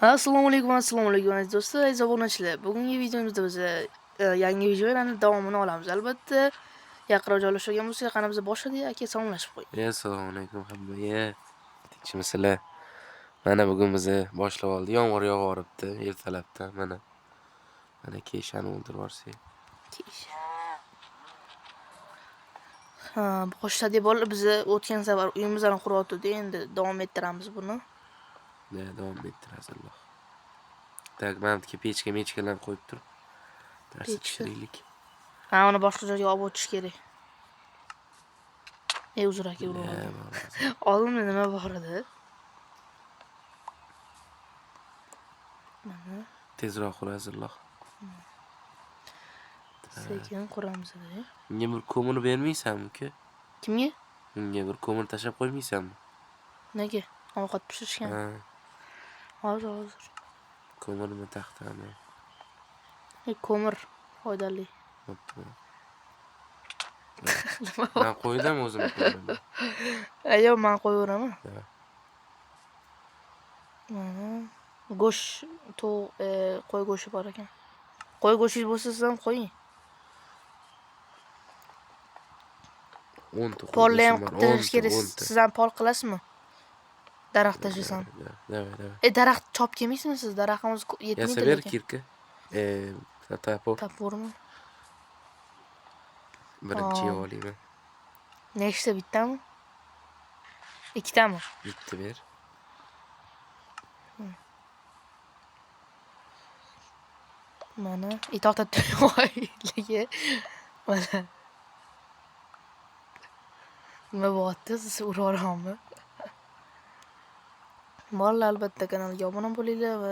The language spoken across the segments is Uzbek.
Assalomu alaykum, assalomu alaykum aziz do'stlar, aziz obunachilar. Bugungi videomizda biz yangi videolarning davomini olamiz. Albatta, yaqinroq joylashgan bo'lsa, kanalimizni boshladik, aka salomlashib qo'ying. Assalomu alaykum hammaga. Tinchmisizlar? Mana bugun bizni boshlab oldi. Yomg'ir yog'oribdi ertalabdan mana. Mana keshani o'ldirib yuborsak. Kesha. Ha, boshladik bolalar. Biz o'tgan safar uyimizni qurayotgandik, endi davom ettiramiz buni. Да, davom ettiramiz Alloh. Так, mana bu yerga pechka mechkalarni qo'yib tur. Narsa Pechka. pishiraylik. Ha, uni boshqa joyga olib o'tish kerak. Uzr aka, urib oldim. Oldimda nima bor edi? Mana Tezroq qur Azilloh. sekin quramiz. Unga bir ko'mir bermaysanmi uka? Kimga? Unga bir ko'mir tashlab qo'ymaysanmi? Nega? Ovqat pishirishgan. Ha, Hozir, hozir. ko'mirmi, taxtami? Ko'mir foydali. Bo'pti. Men qo'ydim o'zim ko'mirni. Yo'q, men qo'yaveraman. Ha. Mana go'sht, tovuq, qo'y go'shti bor ekan. Qo'y go'shingiz bo'lsa siz ham qo'ying. 10 ta qo'y Polni ham go'shtim bor, qilib tashlash 10 ta, kerak. 10 ta. Siz ham pol qilasizmi? Daraxt tashlasam. Давай, давай. Daraxt chopib kelmaysizmi siz? Daraxtimiz yetmaydi Yasa ber lekin. Kirka. Topor. Topormi? Birinchi Hop. yeb olayman. Nechta, bittami? Ikkitami? Bitta ber. Mana, to'xtab turing, lekin mana. Nima bo'lyapti? Siz urib yuboramanmi? Bolalar, albatta kanalga obuna bo'linglar va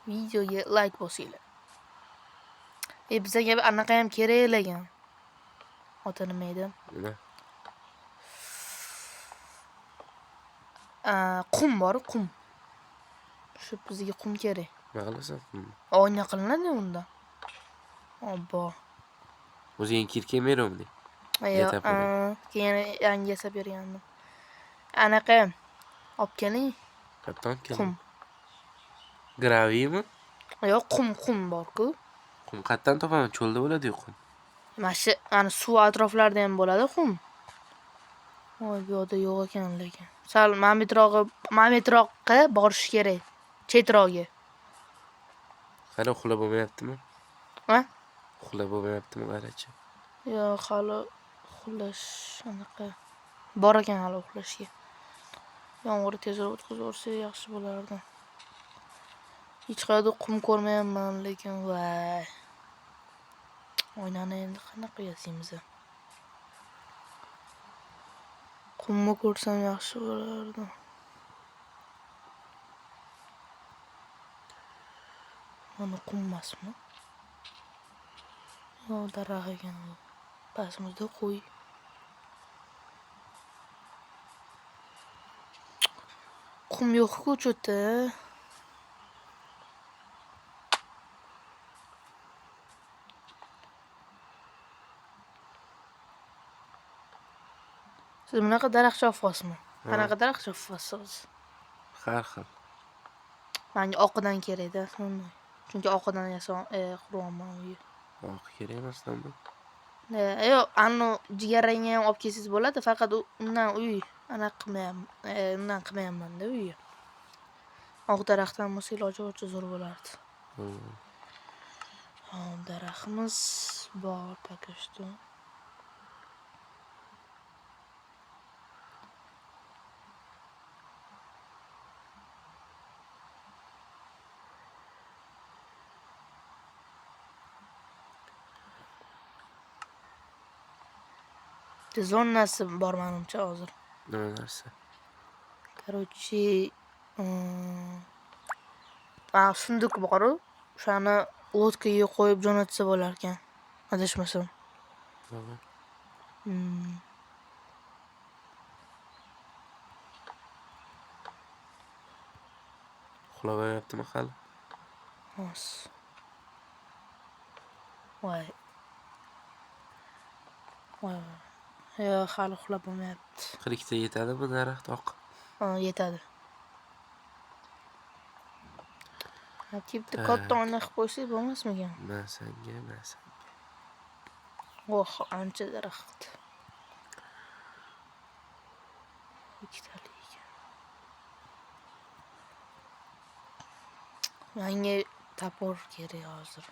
videoga like bosinglar. Bizga anaqa ham kerak lekin. Ota nima edi? Nima? Qum bor, qum. Shu bizga qum kerak. Nima qilasan qumni? Oyna qilinadi unda. Obbo. O'zing kirka beravmiding? Yo'q, keyin yangi yasab bergandim. Anaqa olib keling. Qayerdan olib kelding? Qum. Graviymi? Yo'q, qum, qum bor-ku. Qum qayerdan topaman? Cho'lda bo'ladi-yu qum. Mana shu, ana suv atroflarida ham bo'ladi qum. Voy, bu yoqda yo'q ekan lekin. Sal mametroqqa borish kerak. Chetrog'i. Hali uxlab bo'lmayaptimi? Ha? Uxlab bo'lmayaptimi qarachi? Yo'q, hali uxlash anaqa bor ekan hali uxlashga. Yomg'ir tezroq o'tkazib yuborsa yaxshi bo'lardi. Hech qayerda qum ko'rmayapman lekin voy. Oynani endi qanaqa yasaymiz? Qumni ko'rsam yaxshi bo'lardi. Mana qum emasmi? Yo'q, daraxt ekan u. Pastimizda qo'y. Qum yo'q-ku cho'ta. Siz bunaqa daraxt chopyapsizmi? Qanaqa daraxt chopyapsiz? Har xil. Menga oqidan kerak-da, shunday. Chunki oqidan quryapman uyni. Oqi kerak emasdan bu. Yo'q, anu jigarrangni ham olib kelsangiz bo'ladi, faqat undan uy anaqa qilmayapman, undan qilmayapman-da uyni. Oq daraxtdan bo'lsa iloji boricha zo'r bo'lardi. Hop, daraxtimiz bor пока что. Zonasi bor menimcha hozir. Nima narsa? Короче, sunduk bor-u, o'shani lodkaga qo'yib jo'natsa bo'lar ekan, adashmasam. Uxlab olmayaptimi hali? Hozir. Voy. Voy, voy. Yo'q, hali uxlab bo'lmayapti. 42 ta yetadimi daraxt oq? Ha, yetadi. Ha, bitta katta oyna qilib qo'ysak bo'lmasmikan? Man senga, man senga. Oh, ancha daraxt. Ikkitali ekan. Menga topor kerak hozir.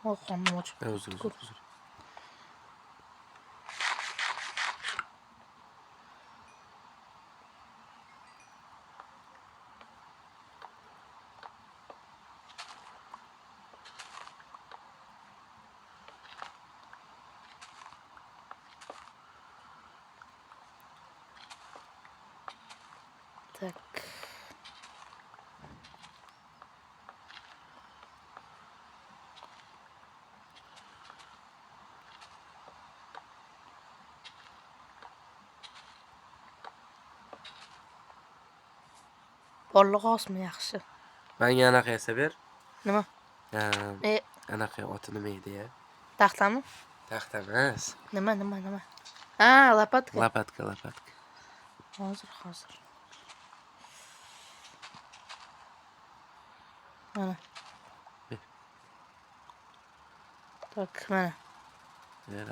Oh, qornim ochib Uzr, uzr, uzr. Tak. Porlig'osmi yaxshi? Menga anaqa yasab ber. Nima? Anaqa oti nima edi ya? Taxtami? Taxta emas. Nima, nima, nima? Ha, lopatka. Lopatka, lopatka. Hozir, hozir. Mana. Ber. Tak, mana. Ber.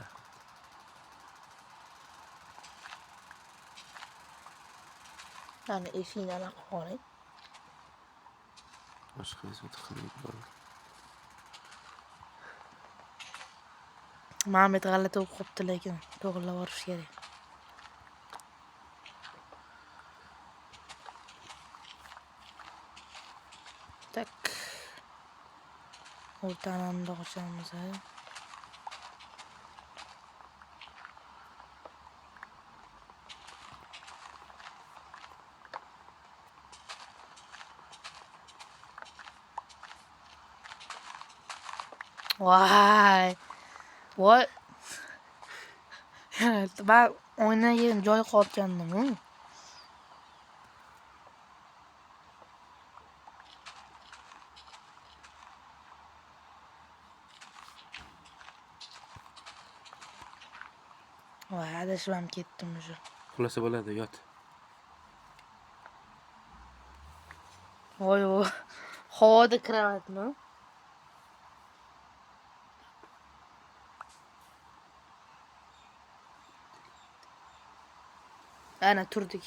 Mana eshikni anaqa qo'ying. Boshqa xizmat qilmaydi bo'ldi. Ma'mit g'alati bo'lib qolibdi, lekin to'g'rilab yuborish kerak. Tak. O'rtani bundoq ochamiz, a. Voy. Voy. Ben o'ynagan joy qolgandim-ku. Voy, adashib ham ketdim уже. Uxlasa bo'ladi, yot. Voy, voy. Havoda kravatmi? Ana turdik.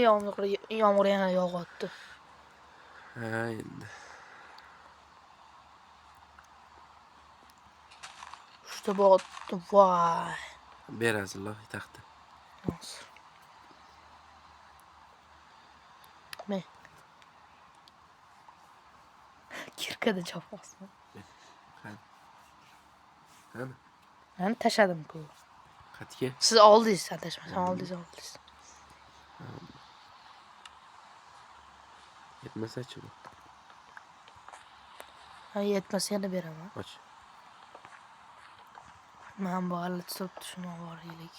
Yomg'ir, yomg'ir yana yog'yapti. Ha, endi. Uchta botdi. Voy. Ber Azilloh taxta. Hozir. Me. Kirkada chopasmi? Qani. Qani? Mana tashladim-ku. Qatga? Siz oldingiz, adashmasam oldingiz, oldingiz. Yetmasa-chi bu? Ha, yetmasa yana beraman. Och. Mana bu g'alati turibdi, shuni olib boraylik.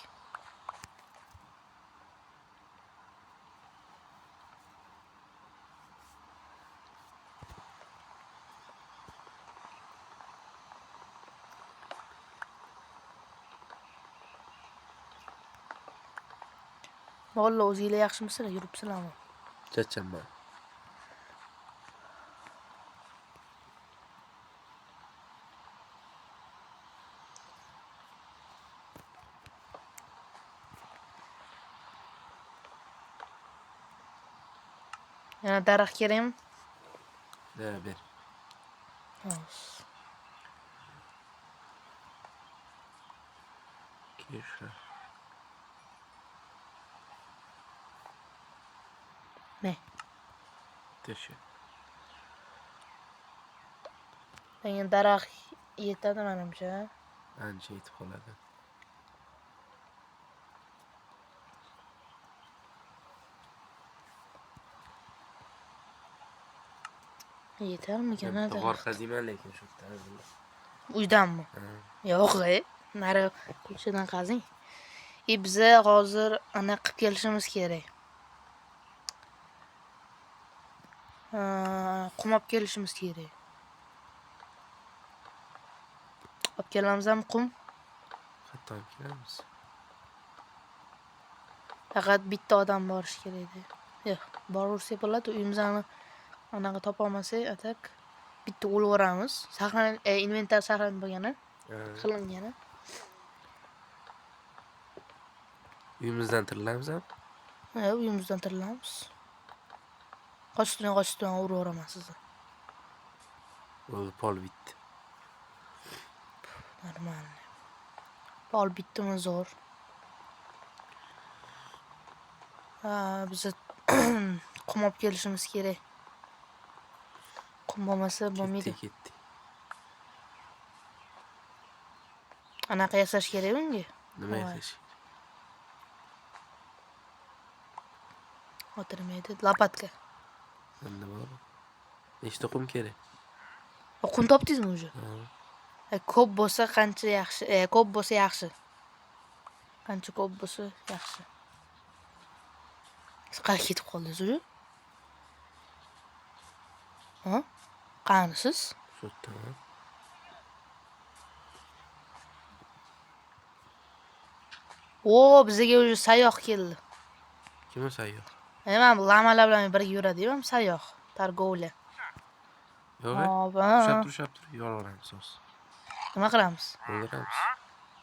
Valla o'zinglar yaxshimisizlar, yuribsizlarmi? Charchanman. Yana daraxt kerakmi? Ha, ber. Hozir. Kesha. Ne? Tesha. Lekin daraxt yetadi menimcha. Ancha yetib qoladi. Yetarmikan, ha, Bitta g'or daraxt? qaziyman lekin shu yerda. Uydanmi? Ha. Yo'q, nari ko'chadan qazing. Biza hozir ana qilib kelishimiz kerak. Qum olib kelishimiz kerak. Olib kelamizmi qum? Qayerdan olib kelamiz? Faqat bitta odam borishi kerak edi. Yo'q, boraversak bo'ladi. Uyimizni anaqa topolmasak, a так bitta o'laveramiz. Saqlan, inventar saqlanib bo'lgani, qilingani. Uyimizdan tirilamiz ham. Ha, uyimizdan tirilamiz. Qochib turing, qochib turing, uraveraman sizni. Bo'ldi, pol bitdi. Нормально. Pol bitdimi zo'r. Ha, biza qum olib kelishimiz kerak. Qum bo'lmasa bo'lmaydi. Ketdik, ketdik. Anaqa yasash kerak unga. Nima Voy. yasash? Oti nima edi? Лопатка. Menda bor. Nechta qum kerak? Qum topdingizmi уже? Ha. Ko'p bo'lsa qancha yaxshi, ko'p bo'lsa yaxshi. Qancha ko'p bo'lsa yaxshi. Siz qayerga ketib qoldingiz уже? Ha? Qanisiz? Shu yerda. O, bizga уже sayyoh keldi. Kim u sayyoh? Mana bu lamalar bilan birga yuradi, ham sayyoh, торговля. Yo'q. Hop, Ushlab ha. tur, ushlab tur. Yorib hozir. Nima qilamiz? O'ldiramiz.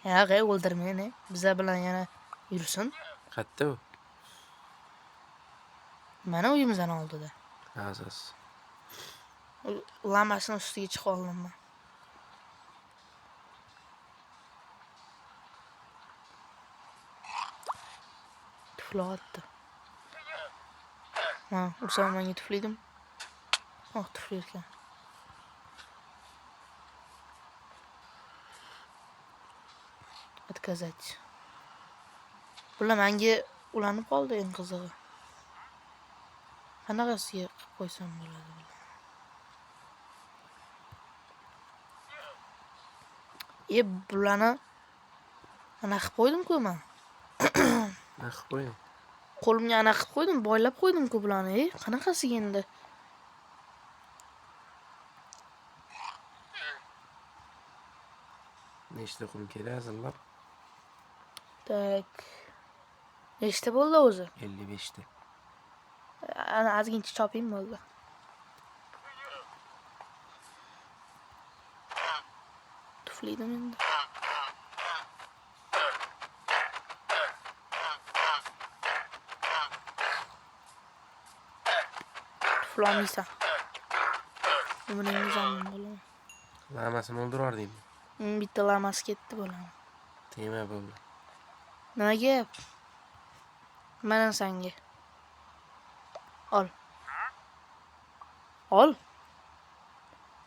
Yo'q, o'ldirmang, bizlar bilan yana yursin. Qayerda u? Mana uyimizdan oldida. Aziz. Lamasini ustiga chiqib oldim man. Tuflayapti. Ha, ursam menga tuflaydim. Oh, tuflayotgan. Отказать. Bular menga ulanib qoldi eng qizig'i. Qanaqasiga qilib qo'ysam bo'ladi bularni? E, bularni anaqa qilib qo'ydim-ku man. Nima qilib qo'yding? Qo'limga anaqa qilib qo'ydim, boylab qo'ydim-ku bularni. E, qanaqasiga endi? Nechta qum kerak azizlar? Так. Nechta bo'ldi o'zi? 55 ta. Ana ozgincha choping bo'ldi. Tuflaydim endi. Tuflolmaysan. Umringiz omon bo'laman. Lamasini o'ldirardingmi? Bitta lamasi ketdi bo'laman. Tegma bo'ldi. Nima gap? Mana senga. Ol. Ol.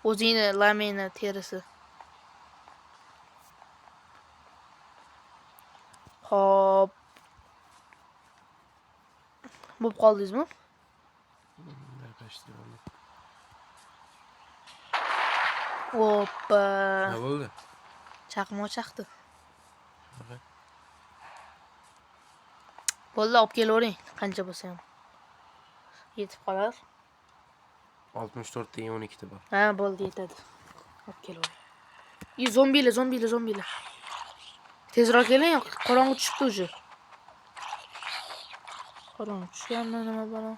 O'zingni lamingni terisi. Xo'p. Bo'lib qoldingizmi? Почти bo'ldi. Oppa. Nima bo'ldi? Chaqmoq chaqdi. Shunaqa. Bo'ldi, olib kelavering, qancha bo'lsa ham. Yetib qolar. 64 ta 12 ta bor. Ha, bo'ldi, yetadi. Olib kelavering. I zombilar, zombilar, zombilar. Tezroq keling, qorong'u tushibdi уже. Qorong'u tushganmi nima balo?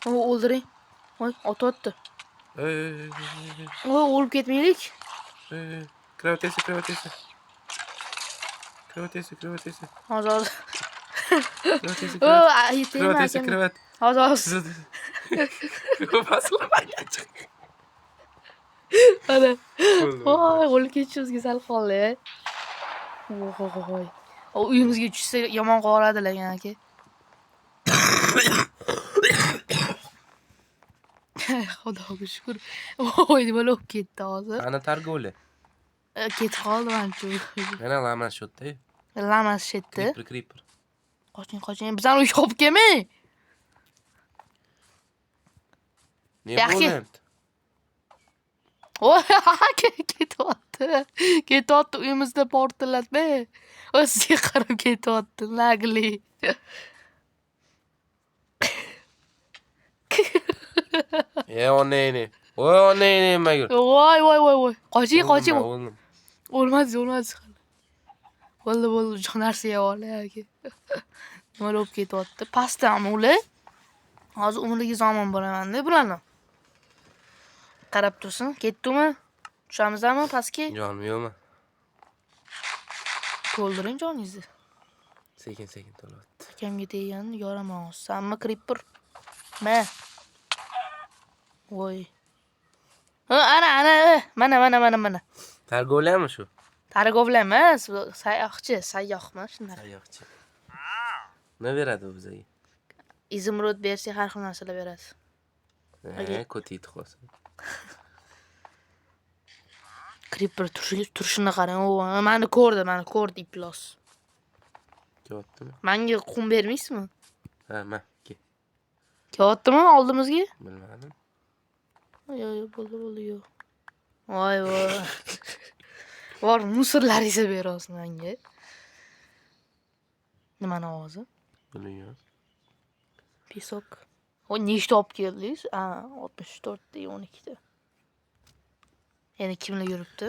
O, o'ldiring. Voy, otyapti. Ey, ey, ey, ey, O, o'lib ketmaylik. ey, ey. Kravat esa, kravat esa. Kravat esa, kravat esa. Hozir, hozir. Kravat esa, O, kravat. yetaymi Kravat esa, akam? kravat. Hozir, hozir. Chiq. Ana. Bo'ldi, Voy, o'lib ketishimizga sal qoldi. Voy. O, uyimizga tushsa yomon qoladi lekin aka. Xudoga shukur. Voy, nima bo'lib ketdi hozir? Ana торговля. Ketib qoldi manimcha. Mana lamas shu yerda. Lamas shu yerda. Creeper, creeper. Qoching, qoching. Bizani uyga olib kelmang. Ne Yaxshi. bo'lyapti? Voy, ketyapti. Ketyapti, uyimizda portlatma. O'ziga qarab ketyapti, наглый. E, onangni. Voy, onangni nimaga? Voy, voy, voy, voy. Qoching, qoching. O'ldim. O'lmadingiz, o'lmadingiz hali. Bo'ldi, bo'ldi, shu narsa yeb olay aka. Nima bo'lib ketyapti? Pastdami ular? Hozir umriga zomin bo'laman-da bularni. Qarab tursin. Ketdimi? Tushamizmi pastga? Jonim yo'qmi? To'ldiring joningizni. Sekin sekin to'lyapti. Akamga tegganini yoraman hozir. Sanmi creeper? Ma. Voy. Ha, ana, ana, mana, mana, mana, mana. Торговля mi shu? Торговля emas, bu sayyohchi, sayyohmi shunaqa. Sayyohchi. Nima beradi u bizga? Изумруд bersak har xil narsalar beradi. Ko't yetib qolsin. Creeper turishini qarang. O, mani ko'rdi, mani ko'rdi iflos. Kelyaptimi? Menga qum bermaysizmi? Ha, ma, kel. Kelyaptimi oldimizga? Bilmadim. Yo'q, yo'q, bo'ldi, bo'ldi, yo'q. Voy, voy. Bor, мусор laringizni berasiz menga. Nimani ovozi? Bilmiyorum. Песок. O nechta olib keldingiz? A, 64 ta, 12 ta. Yana kimlar yuribdi?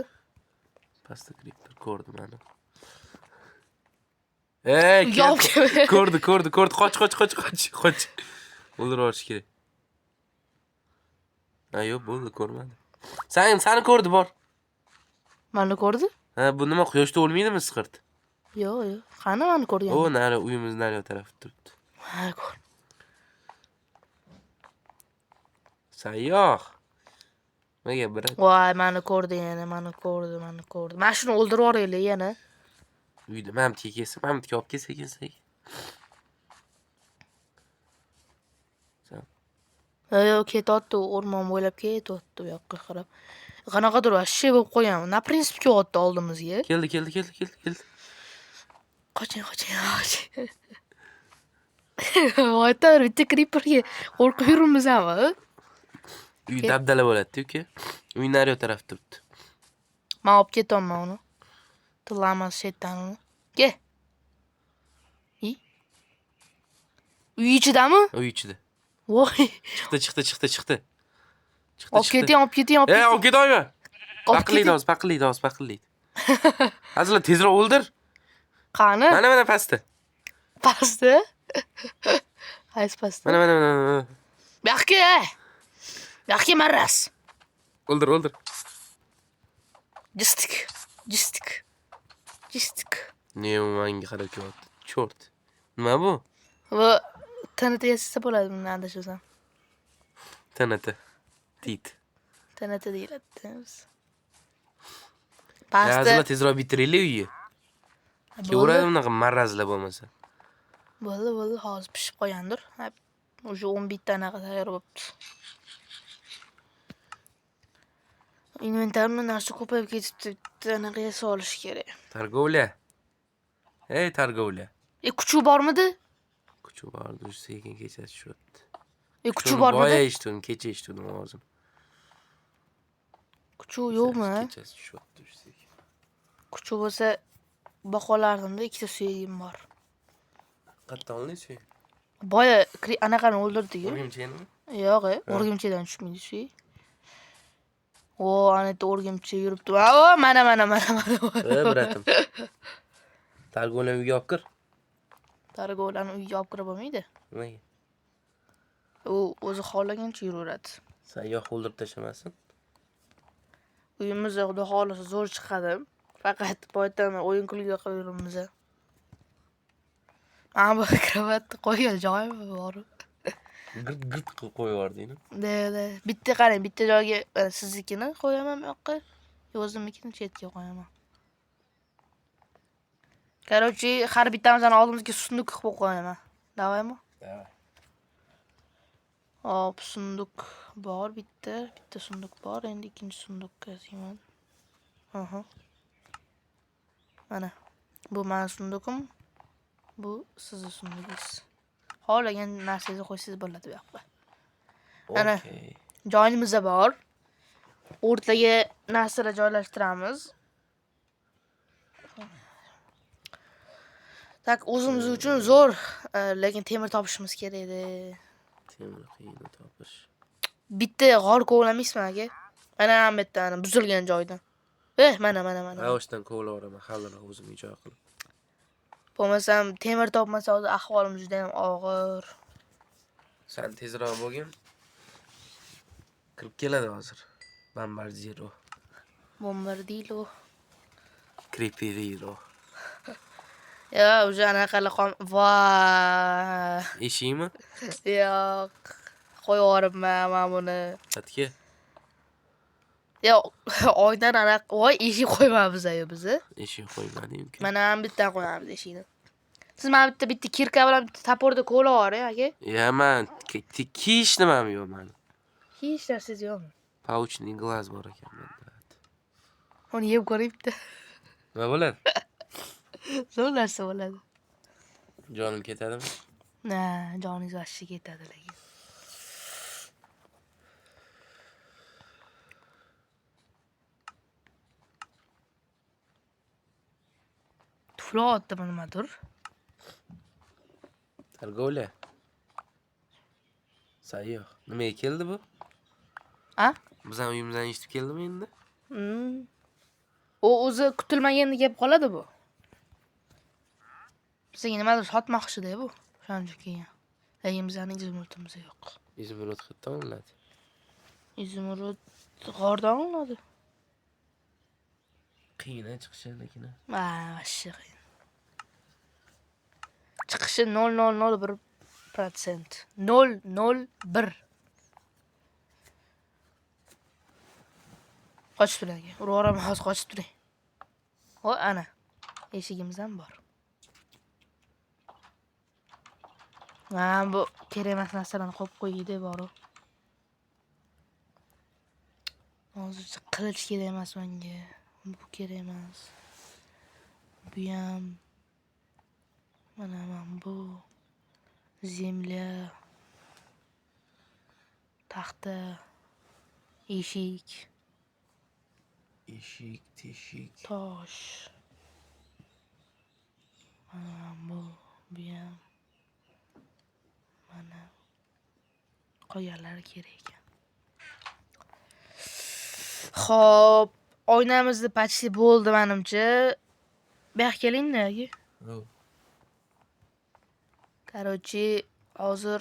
Pastda creeper ko'rdi mani. Ey, Uyga olib kel. ko'rdi, ko'rdi, ko'rdi. Qoch, qoch, qoch, qoch, qoch. O'ldirib yuborish kerak. Ha, yo'q, bo'ldi, ko'rmadi. Sen sani ko'rdi, bor. Mani ko'rdi? Ha, bu nima, quyoshda o'lmaydimi isqirt? Yo'q, yo'q. Qani mani ko'rgan? O, nari uyimiz nari tarafda turibdi. Ha, ko'r. Sayyoh. Nimaga bir Voy, mani ko'rdi yana, mani ko'rdi, mani ko'rdi. Mana shuni o'ldirib yuboraylik yana. Uyda mana bu yerga kelsa, mana bu yerga olib kel sekin sekin. Yo'q, ketyapti, u o'rmon bo'ylab ketyapti u yoqqa qarab. Qanaqadir вообще bo'lib qolgan. На принцип kelyapti oldimizga. Keldi, keldi, keldi, keldi, keldi. Qoching, qoching, qoching. Voy, bitta creeperga qo'rqib yuribmizmi? Uy dabdala bo'ladi-ku, uka. Uy nari tarafda turibdi. Men olib ketyapman uni. Tillamas shayton uni. Ke. I? Uy ichidami? Uy ichida. Voy. Chiqdi, chiqdi, chiqdi, chiqdi. Chiqdi, Olib chiqdi. keting, olib keting, olib Ey, keting. olib ketolma. Olib Paqillaydi keting. hozir, paqillaydi hozir, paqillaydi. Hazillar, tezroq o'ldir. Qani? Mana, mana pastda. Pastda? Qaysi pastda? Mana, mana, mana, mana. Bu yoqqa. Bu yoqqa maraz. O'ldir, o'ldir. Jistik. Jistik. Jistik. Ne u menga qarab kelyapti? Chort. Nima bu? Bu TNT yasasa bo'ladi bundan adashmasam. TNT. Tit. TNT deyiladi. Pastda. Hazillar, tezroq bitiraylik uyni. Bo'ldi. Kelaveradi bunaqa marazlar bo'lmasa. Bo'ldi, bo'ldi, hozir pishib qolgandir. Ha, уже 11 ta anaqa tayyor bo'libdi. Inventarni narsa ko'payib ketibdi. Bitta anaqa yasab olish kerak. Торговля. Ey, торговля. Kuchuv bormidi? Kuchuv bordi, sekin kechasi tushyapti. Kuchuv bormidi? Boya eshitdim, kecha eshitdim ovozini. Kuchuv yo'qmi? Kechasi tushyapti sekin. Kuchuv bo'lsa boqolardimda, ikkita suyagim bor. Qayerdan olding suyak? Boya anaqani o'ldirdik-ku. O'rgimchaknimi? Yo'q, o'rgimchakdan tushmaydi suyak. O, ana yerda o'rgimchak yuribdi. O, mana, mana, mana, mana. Ey, братим. Торговля uyga olib kir. Торговля ni uyga olib kirib bo'lmaydi. Nimaga? U o'zi xohlagancha yuraveradi. Sayyoh o'ldirib tashlamasin. Uyimizda xudo xohlasa zo'r chiqadi. Faqat boyatan o'yin kulgi qilib yuribmiz. Mana bu kravatni qo'ygan joyim bor. Girt girt qilib qo'yib yubordingmi? Да, да. Bitta qarang, bitta joyga mana siznikini qo'yaman bu yoqqa, o'zimnikini chetga qo'yaman. Короче, har bittamizni oldimizga сундук qilib qo'yaman. Давай mi? Давай. Hop, сундук bor bitta, bitta сундук bor. Endi ikkinchi сундук ka yasayman. Aha. Mana bu meni сундук im. Bu sizni сундук ingiz. Xohlagan narsangizni qo'ysangiz bo'ladi bu yoqqa. Ana. Okey. Joyimiz bor. O'rtaga narsalar joylashtiramiz. Так, o'zimiz uchun zo'r, lekin temir topishimiz kerak edi. Temir qiyin topish. Bitta g'or kovlamaysizmi aka? Mana bu yerda, ana buzilgan joydan. Mana, mana, mana. Ha, o'shdan kovlayveraman, haliroq o'zimga joy qilib. Bo'lmasam temir topmasa hozir ahvolim juda ham og'ir. San tezroq bo'lgin. Kirib keladi hozir. Bombardiro. Bombardilo. Creepiriro. Yo, уже anaqalar qol. Voy. Eshikmi? Yo'q. Qo'yib yuboribman man buni. Qatga. Yo'q, oydan anaqa voy eshik qo'ymabmiz ayo bizni. Eshik qo'ymadim. Mana ham bitta qo'yamiz eshikni. Siz mana bitta bitta кирка bilan bitta топор da ko'la yuboring aka. Ya man kish nimam yo'q mani. Hech narsangiz yo'qmi? Паучный глаз bor ekan menda. Uni yeb ko'ring bitta. Nima bo'ladi? Zo'r narsa bo'ladi. Jonim ketadimi? Na, joningiz vashshi ketadi lekin. Tuflayaptimi nimadir? Торговля. Sayyoh. Nimaga keldi bu? A? Bizani uyimizdan eshitib keldimi endi? U o'zi kutilmaganda kelib qoladi bu. Bizga nimadir sotmoqchida bu. O'shaning uchun kelgan. Lekin bizning изумруд imiz yo'q. Изумруд qayerdan olinadi? Изумруд g'ordan olinadi. Qiyin chiqishi lekin. Ha, вообще qiyin. Chiqishi 0,001%. 0,01. Qochib turing aka. Urib yuboraman hozir, qochib turing. O, ana. Eshigimiz ham bor. Ha, bu kerak emas narsalarni qo'yib qo'ydi boru. Hozircha qilich kerak emas menga. Bu kerak emas. Bu ham mana bu zemlya, taxta, eshik, Eshik, teshik. Tosh. Mana bu ham mana qolganlari kerak ekan. Xo'p, oynamizni почти bo'ldi menimcha. Bu yoqqa kelingda aka. Короче, hozir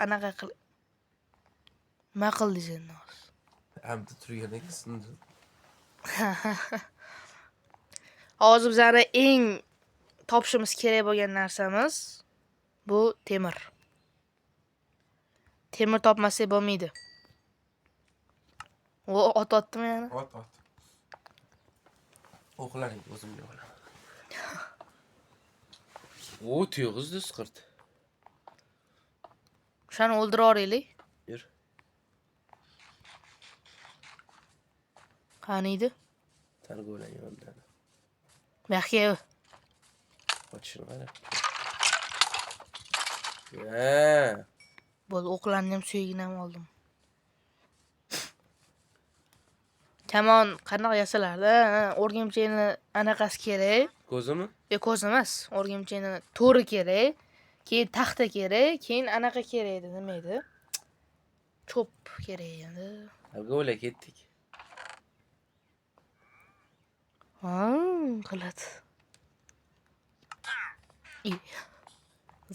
anaqa qil. Nima qildingiz endi hozir? Hamda turgan ekan. Hozir bizani eng topishimiz kerak bo'lgan narsamiz bu temir. Temir topmasak bo'lmaydi. O, ot otdimi yana? Ot, ot. O'qlaring, o'zimga olaman. O, tuyg'izdi isqirt. O'shani o'ldirib yuboraylik. Yur. Qaniydi? Торговля yonida. Bu yoqqa. Qochishini qara. Ha. Bo'ldi, o'qlarni ham suyagini ham oldim. Kamon qanaqa yasalardi? Ha, o'rgimchakni anaqasi kerak. Ko'zimi? Yo'q, ko'z emas. O'rgimchakni to'ri kerak. Keyin taxta kerak, keyin anaqa kerak edi, nima edi? Cho'p kerak edi. Торговля ketdik. Ha, g'alati.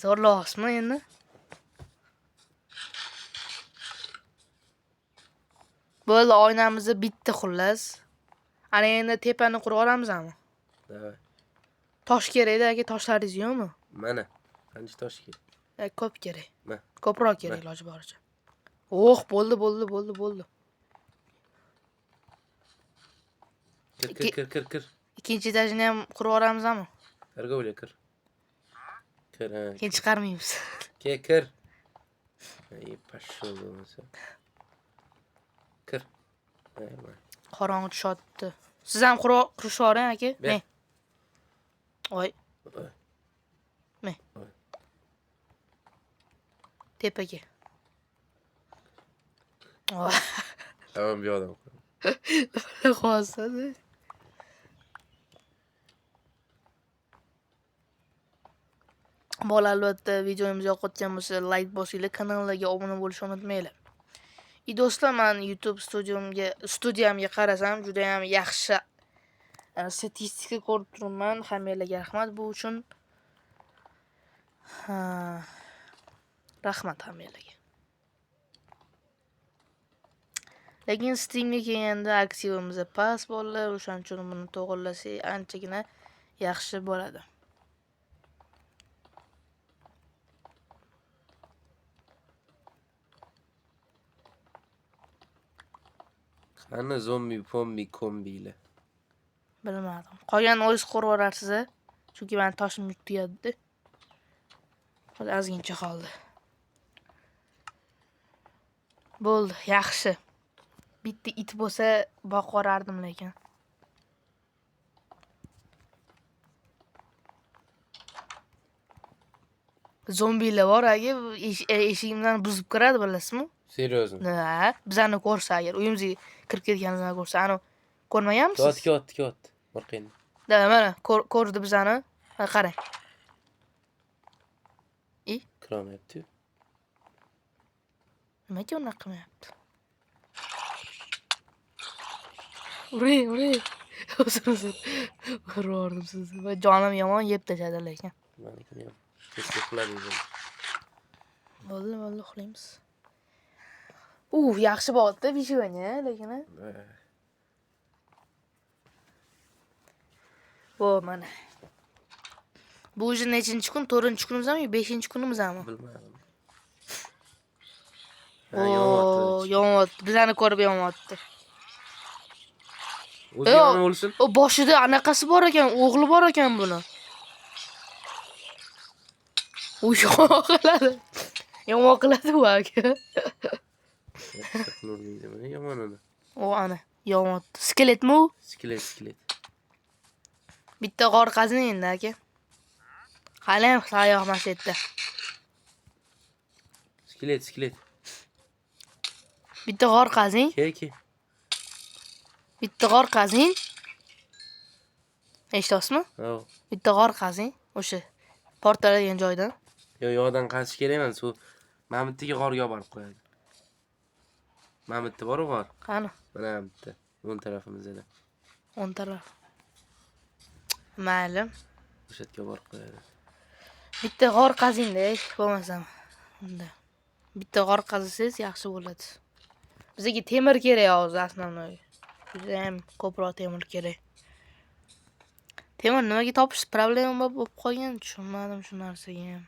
Zo'rlayapsizmi endi? Bo'ldi, oynamiz bitdi xullas. Ana endi tepani qurib olamizmi? Давай. Tosh kerakda aka, toshlaringiz yo'qmi? Mana, qancha tosh kerak? Ko'p kerak. Ma. Ko'proq kerak Ma. iloji boricha. Oh, bo'ldi, bo'ldi, bo'ldi, bo'ldi. Kir, kir, kir, kir, kir. Ikkinchi etajini ham qurib olamizmi? Торговля kir. Kir, ha. Keyin chiqarmaymiz. Ke, kir. Ey, пошел bo'lmasa. Kir. Ey, ma. Qorong'i tushyapti. Siz ham qurishib yuboring aka. Ber. Me. Oy. Oy. Me. Oy. Tepaga. Voy. Tamam, bu yoqdan qo'y. Hozir. Bola albatta videomiz yoqayotgan bo'lsa like bosinglar, kanalga obuna bo'lishni unutmanglar. Do'stlar, men YouTube studiyamga qarasam juda ham yaxshi Statistika ko'rib turibman. Hammanglarga rahmat bu uchun. Ha. Rahmat hammanglarga. Lekin streamga kelganda aktivimiz past bolalar, o'shaning uchun buni to'g'irlasak anchagina yaxshi bo'ladi. Qani zombi, pombi, kombiylar. Bilmadim. Qolganini o'zingiz ko'rib yuborarsiz, a? Chunki mani toshim tugadi. Hozir ozgincha qoldi. Bo'ldi, yaxshi. Bitta it bo'lsa boqib yuborardim lekin. Zombilar bor aka, eshigimdan buzib kiradi, bilasizmi? Серьезно? Ha, bizani ko'rsa agar uyimizga kirib ketganimizni ko'rsa, ani ko'rmaganmisiz? Kelyapti, kelyapti, kelyapti. Orqangda. Da, mana ko'rdi bizani. Ha, qarang. I? Kirolmayapti-yu. Nimaga unaqa qilmayapti? Uring, uring. Uzr, uzr. Urib yubordim sizni. Va jonim yomon yeb tashladi lekin. Manikini ham. Tezda uxladingiz. Bo'ldi, bo'ldi, uxlaymiz. Yaxshi bo'ldi выживание, lekin. Bu mana. Bu уже nechinchi kun? 4-kunimizmi yo 5-kunimizmi? Bilmadim. Ha, yonyapti. Yonyapti. Bizani ko'rib yonyapti. O'zi Yo'q. yonib o'lsin. O boshida anaqasi bor ekan, o'g'li bor ekan buni. U yomon qiladi. Yomon qiladi u aka. Yomon uni. U ana yonyapti. Skeletmi u? Skelet, skelet. Bitta g'or qazing endi aka. Hali ham sayoq mana shu yerda. Skelet, skelet. Bitta g'or qazing. Ke, ke. Bitta g'or qazing. Eshityapsizmi? Ha. Bitta g'or qazing. O'sha portaladigan joydan. Yo, yoqdan qazish kerak emas. U mana bu yerga g'orga olib borib qo'yadi. Mana bu yerda bor-u g'or. Qani? Mana bu yerda. O'ng tarafimizda. O'ng taraf. Mayli. O'sha yerga borib qo'yadi. Bitta g'or qazing-da, bo'lmasam. Unda. Bitta g'or qazisangiz yaxshi bo'ladi. Bizga temir kerak hozir основной. Juda ham ko'proq temir kerak. Temir nimaga topish problema bo'lib qolgan, tushunmadim shu narsaga ham.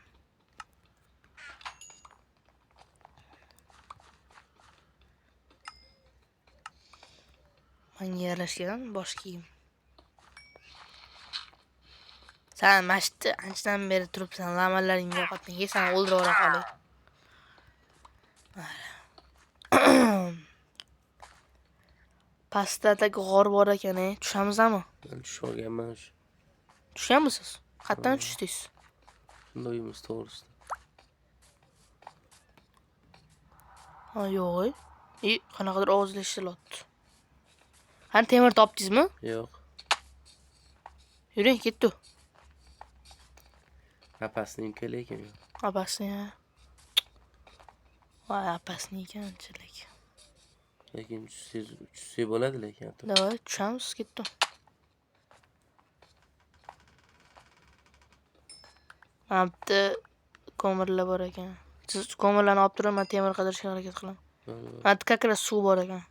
Menga yarashgan bosh kiyim. Sen mana shu yerda anchadan beri turibsan, lamalaringga yo'qotding. Ke, seni o'ldirib yubora qolay. Pastda g'or bor ekan, tushamizmi? Men tushib olganman o'sha. Tushganmisiz? Qayerdan tushdingiz? Shunda uyimiz to'g'risida. Ha, yo'q. Qanaqadir ovozlar eshitilyapti. Qani temir topdingizmi? Yo'q. Yuring, ketdi. Apasini ekan lekin. Apasini, ha. Voy, apasini ekan anchalik. Lekin tushsak bo'ladi lekin. Давай, tushamiz, ketdi. Mana bu yerda ko'mirlar bor ekan. Siz ko'mirlarni olib turing, men temir qidirishga harakat qilaman. Mana yerda как раз suv bor ekan.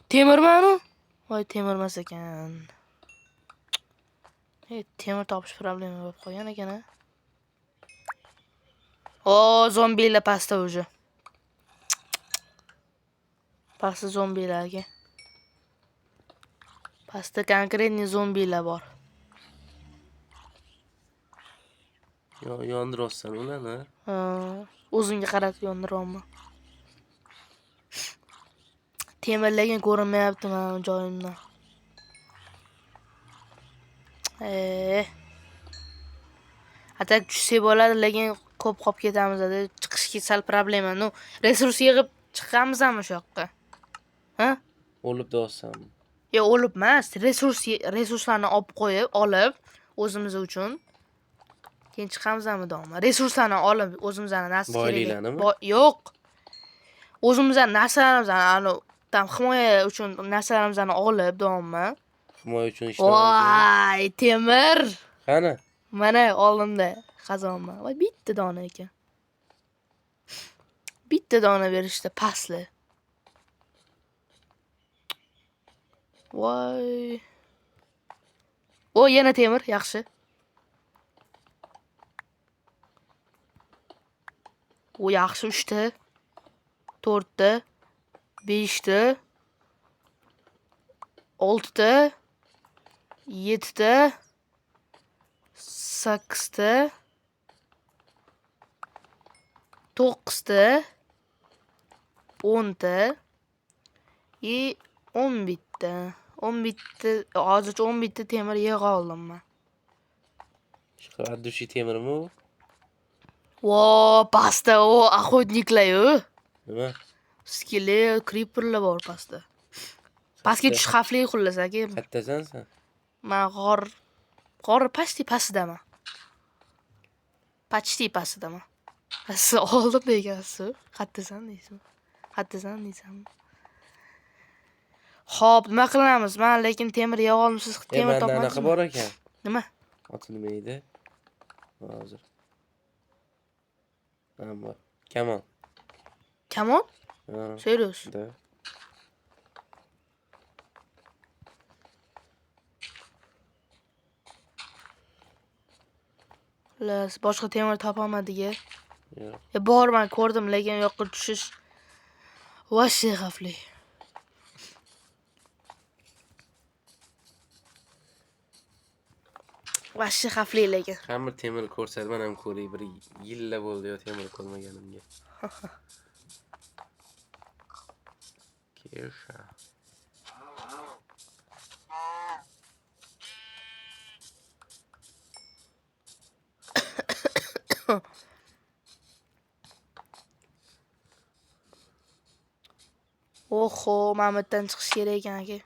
Temirmi u? Voy, temir emas ekan. Temir topish problema bo'lib qolgan ekan, a. O, zombilar pastda уже. Pastda zombilar aka. Pastda конкретный zombilar bor. Yo, yondiryapsan ularni. Ha, o'zimga qaratib yondiryapman. Temir lekin ko'rinmayapti mana joyimdan. A так tushsak bo'ladi, lekin ko'p qolib ketamiz. Chiqishga sal problema. Ну, resurs yig'ib chiqamizmi o'sha yoqqa? Ha? O'lib deyapsanmi? Yo'q, o'lib emas, resurslarni olib qo'yib, olib o'zimiz uchun keyin chiqamizmi dog'mi? Resurslarni olib o'zimizning narsa kerak. Boyliklarnimi? Yo'q. O'zimizning narsalarimizni, anu, там himoya uchun narsalarimizni olib dog'mi? Himoya uchun ishlamaydi. Voy, temir. Qani? Mana oldimda xazonma. Voy, bitta dona ekan. Bitta dona berishdi pastli. Voy. O, yana temir, yaxshi. O, yaxshi 3 ta. 4 ta. 5 ta. 6 ta. 7 ta. 8 ta. 9 ta. 10 ta. И 11 ta. 11 ta, hozircha 11 ta temir yig'a oldim man. От души temirmi u? Vo, pastda o охотник lar-yu. Nima? Skelet, creeperlar bor pastda. Pastga tushish xavfli xullas aka. Qayerdasan sen? Man g'or почти pastidaman. Почти pastidaman. Siz oldimda ekansiz. Qayerdasan deysizmi? Qayerdasan deysanmi? Xo'p, nima qilamiz? Man lekin temir yig'a oldim, siz E, temir menda anaqa topmadingizmi? bor ekan. Nima? Oti nima edi? Hozir. Ha, bor. Kamon. Kamon? Ha. Serios? Да. Xullas, boshqa temir topolmadik. Yo'q. E, bor, man ko'rdim, lekin u yoqqa tushish вообще xavfli. Вообще xavfli lekin. Hamma temir ko'rsat, man ham ko'ray. Bir yillar bo'ldi yo temir ko'rmaganimga. Kesha. Oho, mana bu yerdan chiqish kerak ekan aka.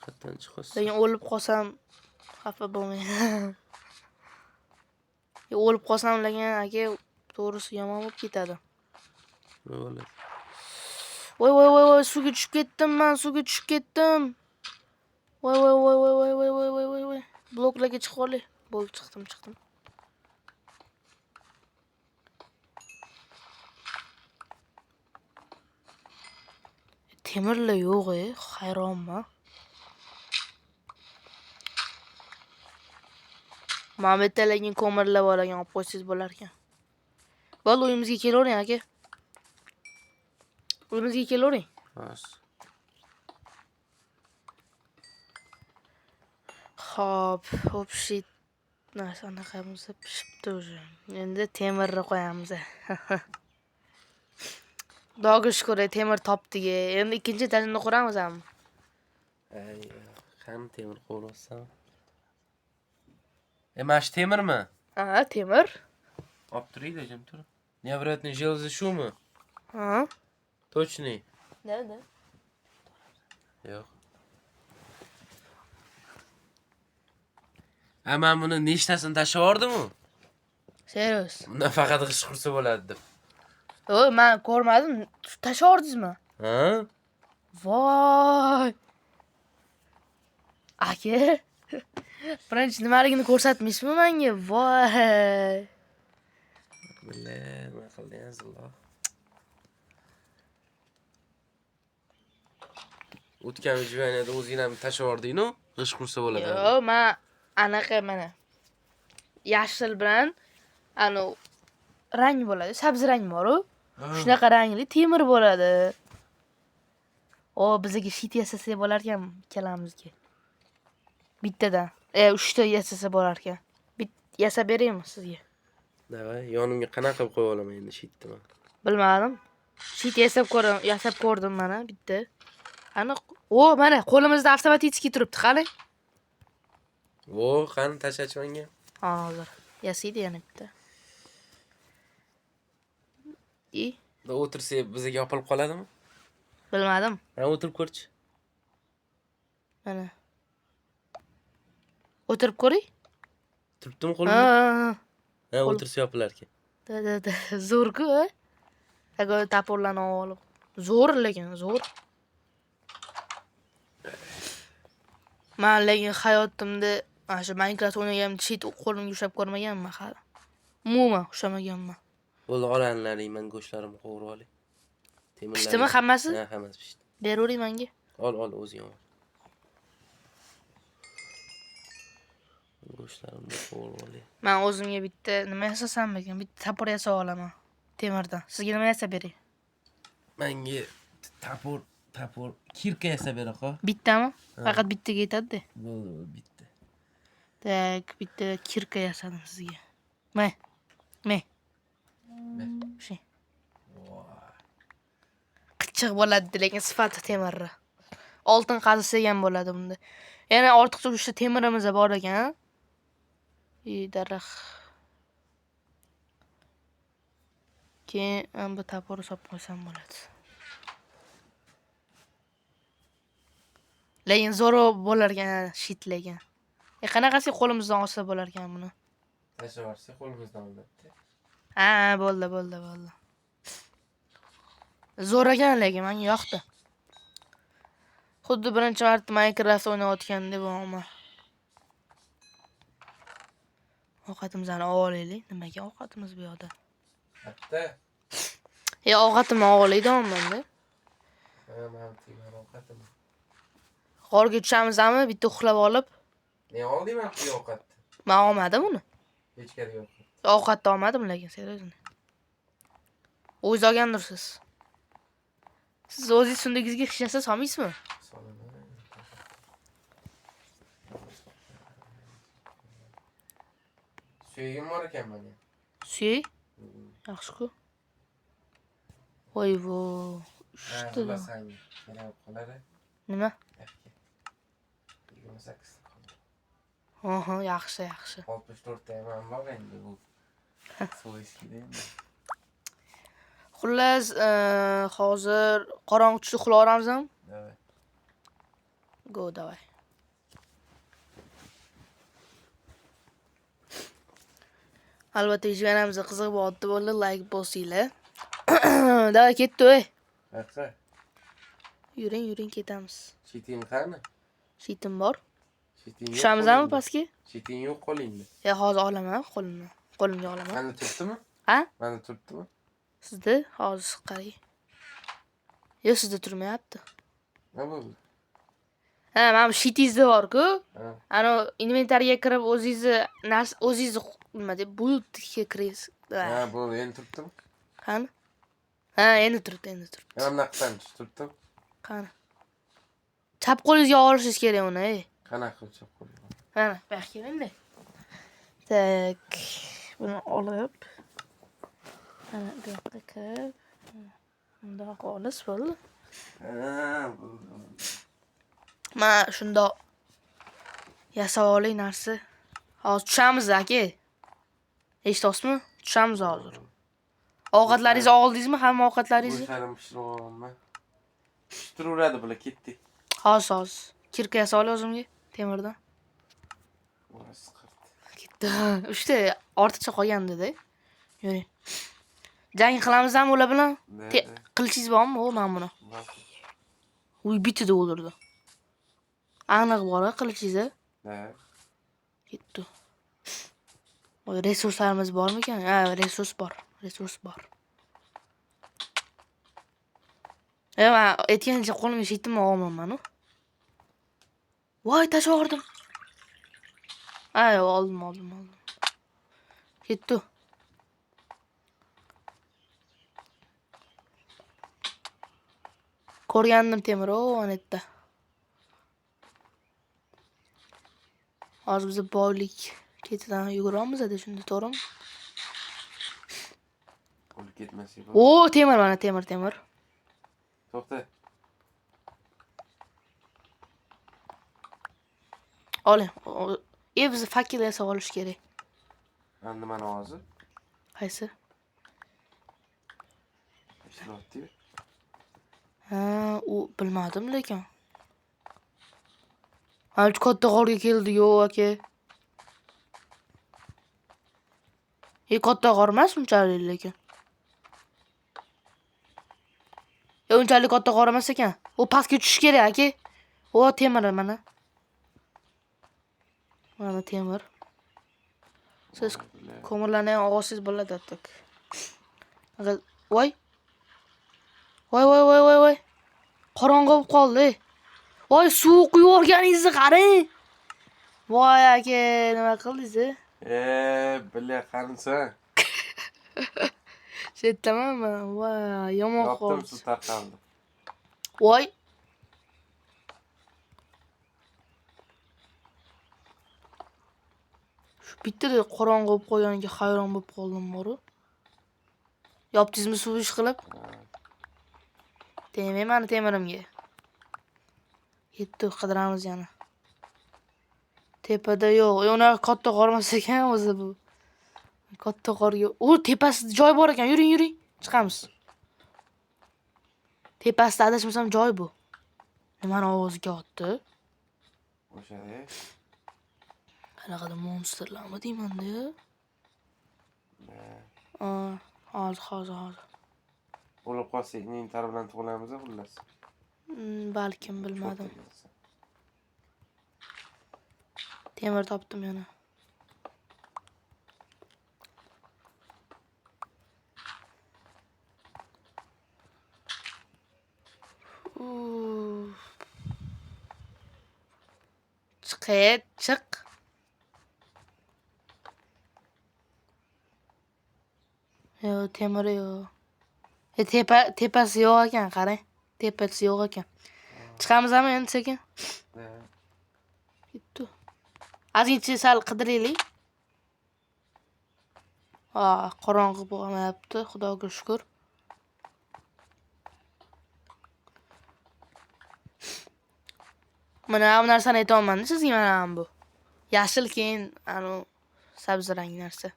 Qayerdan chiqasiz? Lekin o'lib qolsam xafa bo'lmang. O'lib qolsam lekin aka, to'g'risi yomon bo'lib ketadi. Nima bo'ladi? Voy voy voy voy, suvga tushib ketdim man, suvga tushib ketdim. Voy voy voy voy voy voy voy voy voy voy. Bloklarga chiqib olay. Bo'ldi, chiqdim, chiqdim. Temirlar yo'q, e, hayronman. Mana bu yerda lekin ko'mirlar bor ekan, olib qo'ysangiz bo'lar ekan. Bo'ldi, uyimizga kelavering aka. Uyimizga kelavering. Hozir. Xo'p, общий narsa anaqamiz pishibdi уже. Endi temirni qo'yamiz. Xudoga shukur, temir topdik. Endi ikkinchi etajini quramiz ham. Ay, qani temir qo'yapsan? E, mana shu temirmi? Ha, temir. Olib turinglar, jim tur. Невероятный железо shumi? Ha. Точный. Да, да. Yo'q. Ha, men buni nechtasini tashlab yubordim-u? Serios. Bundan faqat g'isht qursa bo'ladi deb. O, men ko'rmadim. Tashlab yubordingizmi? Ha? Voy. Aka. Birinchi nimaligini ko'rsatmaysizmi menga? Voy. Billa, nima qilding, Zillo? O'tgan выживание da o'zing ham tashlab yubording-ku, g'isht qursa bo'ladi. Yo'q, men anaqa mana yashil bilan anu rang bo'ladi, sabzi rang bor-u. Shunaqa rangli temir bo'ladi. O, bizga щит yasasak bo'lar ekan ikkalamizga. Bittadan. E, uchta yasasa bo'lar ekan. Bit yasab beraymi sizga? Давай, yonimga qanaqa qilib qo'yib olaman endi щит ni man? Bilmadim. Щит yasab ko'raman, yasab ko'rdim mana bitta. Aniq. O, mana qo'limizda avtomatik turibdi, qani? Vo, qani tashlachi menga. Hozir yasaydi yana bitta. I Da o'tirsak bizga yopilib qoladimi? Bilmadim. Ha, o'tirib ko'rchi. Mana. O'tirib ko'ring. Turibdimi Ha, qo'limda? ha, ha. Ha, o'tirsa yopilar ekan. Да, да, да. Zo'r-ku, a? Agar топор larni olib. Zo'r lekin, zo'r. Man lekin hayotimda mana shu Minecraft o'ynaganimda щит qo'limga ushlab ko'rmaganman hali. Umuman ushlamaganman. Bo'ldi, olanlaring, man go'shtlarimni qovurib olay. Temirlaring. Pishdimi hammasi? Ha, hammasi pishdi. Beravering menga. Ol, ol, o'zing ol. Go'shtlarimni qovurib olay. Man o'zimga bitta nima yasasam ekan? Bitta топор yasab olaman temirdan. Sizga nima yasab beray? Menga топор, кирка yasab bera qol. Bittami? Ha. Faqat bittaga yetadi-da. Bo'ldi, bo'ldi, bitta. Так, bitta кирка yasadim sizga. Me. Me. Ber. Shu. Qichiq bo'ladi, lekin sifati temirni. Oltin qazisa ham bo'ladi bunda. Yana ortiqcha uchta temirimiz bor ekan. И daraxt. Keyin bu топор ni solib qo'ysam bo'ladi. Lekin zo'r bo'lar ekan щит lekin. Qanaqasiga qo'limizdan olsa bo'lar ekan buni? Tashlab yuborsak qo'limizdan olinadi. Ha, bo'ldi, bo'ldi, bo'ldi. Zo'r ekan lekin menga yoqdi. Xuddi birinchi marta Minecraft o'ynayotgandek bo'lyapman. Ovqatimizni olaylik. Nimaga ovqatimiz bu yoqda? Bitta. Ovqatimni olaylik deyapman-da. Ha, men tegman ovqatim. G'orga tushamizmi? Bitta uxlab olib. Men oldim ham ovqatni. Men olmadim uni. Hech yo'q. Ovqatni olmadim lekin, серьезно. O'zingiz olgandirsiz. Siz o'zingiz сундук ingizga hech narsa solmaysizmi? Solaman. Suyagim bor ekan menda. Suyak? Yaxshi-ku. Voy vo. Ha, Uchta. bular senga kerak qolar. Nima? 28 ta qoldi. Aha, yaxshi, yaxshi. 64 ta ham bor endi bu. Свойский da endi. Xullas, hozir qorong'i tushdi, uxlayveramizmi? Давай. Go, давай. Albatta, videomiz qiziq bo'ldi, bo'ldi, like bosinglar. Давай, ketdi, ey. Qayoqqa? Yuring, yuring, ketamiz. Щит ing qani? Щит im bor. Щит ing yo'q. Tushamizmi qo'lingda. pastga? Щит ing yo'q qo'lingda. Hozir olaman qo'limni. Qo'limga olaman. Menda turibdimi? Ha? Menda turibdimi? Sizda hozir qarang. Yo'q, sizda turmayapti. Nima bo'ldi? Ha, mana bu щит ingizda bor-ku. Ha. Ana inventarga kirib o'zingizni narsa o'zingizni nima deb bultga kirasiz. Ha, bo'ldi, endi turibdimi? Qani? Ha, endi turibdi, endi turibdi. Mana bunaqa qilsam turibdimi? Qani? Chap qo'lingizga olishingiz kerak uni, ey. Qanaqa qilib chap qo'limga? Mana, bu yoqqa keling-da. Так, buni olib, mana bu yoqqa kirib, bundoq olasiz, bo'ldi. Ha, bo'ldi. Mana shundoq yasab oling narsa. Hozir tushamiz, aka. Eshityapsizmi? Tushamiz hozir. Ovqatlaringizni oldingizmi? Hamma ovqatlaringizni? Go'shtlarimni pishirib olaman. Pishib turaveradi bular, ketdik. Hozir, hozir. Кирка yasab olay o'zimga temirdan. Orasi qirdi. Ketdi. Uchta ortiqcha qolgandi-da. Yuring. Jang qilamizmi ular bilan? Qilichingiz bormi? O, mana buni. Bor. Uy, bittada o'ldirdi. Aniq bor qilichingiz? Ha. Ketdi. Voy, resurslarimiz bormikan? Ha, resurs bor. Resurs bor. Man aytgancha qo'limga щит imni olmayman-u. Voy, tashlab yubordim. Ha, yo'q, oldim, oldim, oldim. Ketdi. Ko'rgandim temir, o, ana yerda. Hozir biz boylik ketidan yuguramiz-da shunda, to'g'rimi? O'lib ketmasak bo'ldi. O, temir mana, temir, temir. To'xta. Oling. Biz факел yasab olish kerak. Mana nimani hozir? Qaysi? Ishlayapti-yu. Ha, u bilmadim lekin. Ha, katta g'orga keldi, yo'q aka. Katta g'or emas unchalik lekin. Unchalik katta g'or emas ekan. U pastga tushish kerak aka. O, temir mana. Mana temir. Siz ko'mirlarni ham olsangiz bo'ladi так. Voy. Voy voy voy voy voy. Qorong'i bo'lib qoldi. Voy, suv quyib yuborganingizni qarang. Voy aka, nima qildingiz? Бля, qanisan? Shu yerdamanmi? Voy, yomon Yopdim, qoldi. Suv tarqaldi. Voy. Shu bittada qorong'i bo'lib qolganiga hayron bo'lib qoldim boru. Yopdingizmi suv ish qilib? Tegmang mani temirimga. Yetdi, qidiramiz yana. Tepada yo'q. Unaqa katta g'or emas ekan o'zi bu. Katta g'orga. U tepasida joy bor ekan. Yuring, yuring. Chiqamiz. Tepasida adashmasam joy bu. Nimani ovozi kelyapti? O'sha, Qanaqadir monsterlarmi deyman-da. Hozir, hozir, hozir. O'lib qolsak, inventar bilan tug'ilamiz, xullas. Balkim, bilmadim. Temir topdim yana. Uf. Chiq, chiq. Yo'q, temir yo'q. Tepa tepasi yo'q ekan, qarang. Tepasi yo'q ekan. Chiqamizmi endi sekin? Ketdi. Ozgincha sal qidiraylik. Qorong'i bo'lmayapti, Xudoga shukur. Mana bu narsani aytyapman sizga, mana bu. Yashil, keyin anu sabzi rang narsa.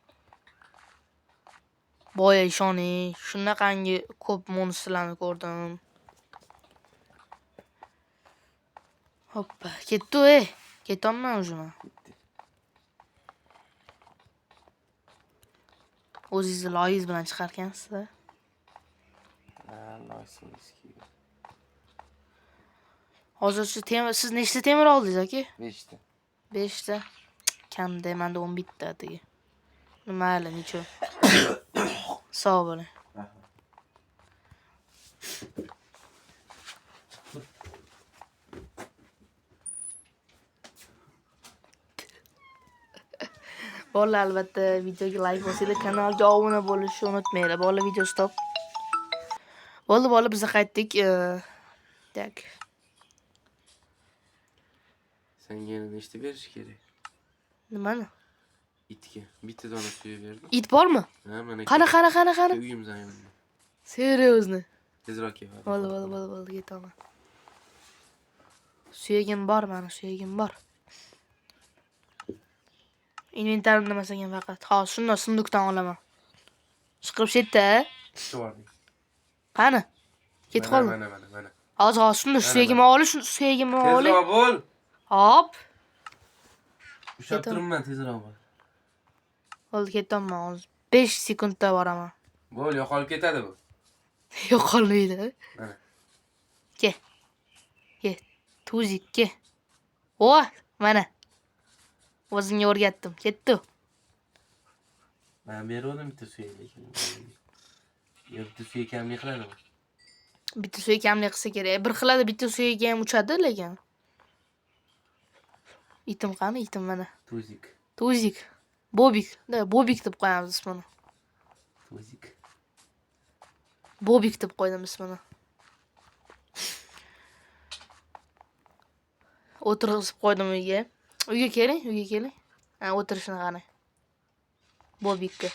Boya ishoning, shunaqangi ko'p monstrlarni ko'rdim. Hoppa, ketdi ey. Ketyapman уже man. O'zingizni loyingiz bilan chiqarkansiz-a. Ha, loy. Hozircha temir, siz nechta temir oldingiz aka? 5 ta. 5 ta. Kamda, menda 11 ta atigi. Mayli, necha. Sog' bo'ling. Bolalar, albatta videoga like bosinglar, kanalga obuna bo'lishni unutmanglar. Bolalar, video stop. Bo'ldi, bolalar, biz qaytdik. Так. Senga yana nechta berish kerak? Nimani? Itga. Bitta dona suya berdim. It bormi? Ha, mana. Qani, qani, qani, qani? Uyimizning yonida. Серьезно? Tezroq kel. Bo'ldi, bo'ldi, bo'ldi, bo'ldi, ketaman. Suyagim bor mani, suyagim bor. Inventarimda emas ekan faqat. Hozir shundan sundukdan olaman. Chiqib shu yerda. Tushib. Qani? Ketib qoldi. Mana, mana, mana. Hozir, hozir shunda suyagimni olib, shuni suyagimni olib. Tezroq bo'l. Hop. Ushlab turibman, tezroq bo'l. Bo'ldi, ketyapman hozir. 5 sekundda boraman. Bo'l, yo'qolib ketadi bu. Yo'qolmaydi. Mana. Ke. Ke. Tuzik, ke. O, mana. O'zimga o'rgatdim. Ketdi. Men bergandim bitta suyak lekin. Yo, bitta suyak kamlik qiladi bu. Bitta suyak kamlik qilsa kerak. Bir xilada bitta suyak ham uchadi lekin. Itim qani? Itim mana. Tuzik. Tuzik. Bobik. Da, Bobik deb qo'yamiz ismini. Tuzik. Bobik deb qo'ydim ismini. O'tirg'izib qo'ydim uyga. Uyga keling, uyga keling. Ha, o'tirishini qarang. Bobikka.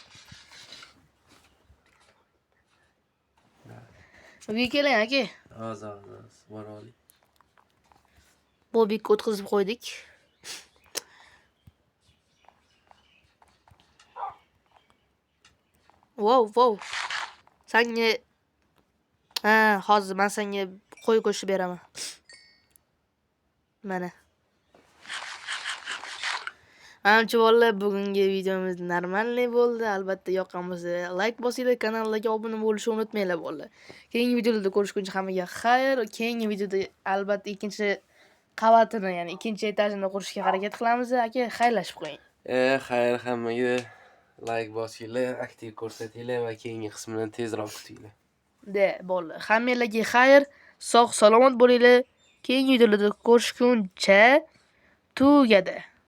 Uyga keling, aka. Hozir, hozir, hozir. Bora oling. Bobikka o'tkazib qo'ydik. Wow, wow. Sanga, ha, hozir men senga qo'y go'shti beraman. Mana. Manimcha bolalar, bugungi videomiz нормальный bo'ldi. Albatta yoqqan bo'lsa like bosinglar, kanalga obuna bo'lishni unutmanglar bolalar. Keyingi videolarda ko'rishguncha hammaga xayr. Keyingi videoda albatta ikkinchi qavatini, ya'ni ikkinchi etajini qurishga harakat qilamiz. Aka, xayrlashib qo'ying. Xayr hammaga, layk bosinglar, aktiv ko'rsatinglar va keyingi qismini tezroq kutinglar. De, bo'ldi. Hammanglarga xayr, sog' salomat bo'linglar. Keyingi videolarda ko'rishguncha, tugadi.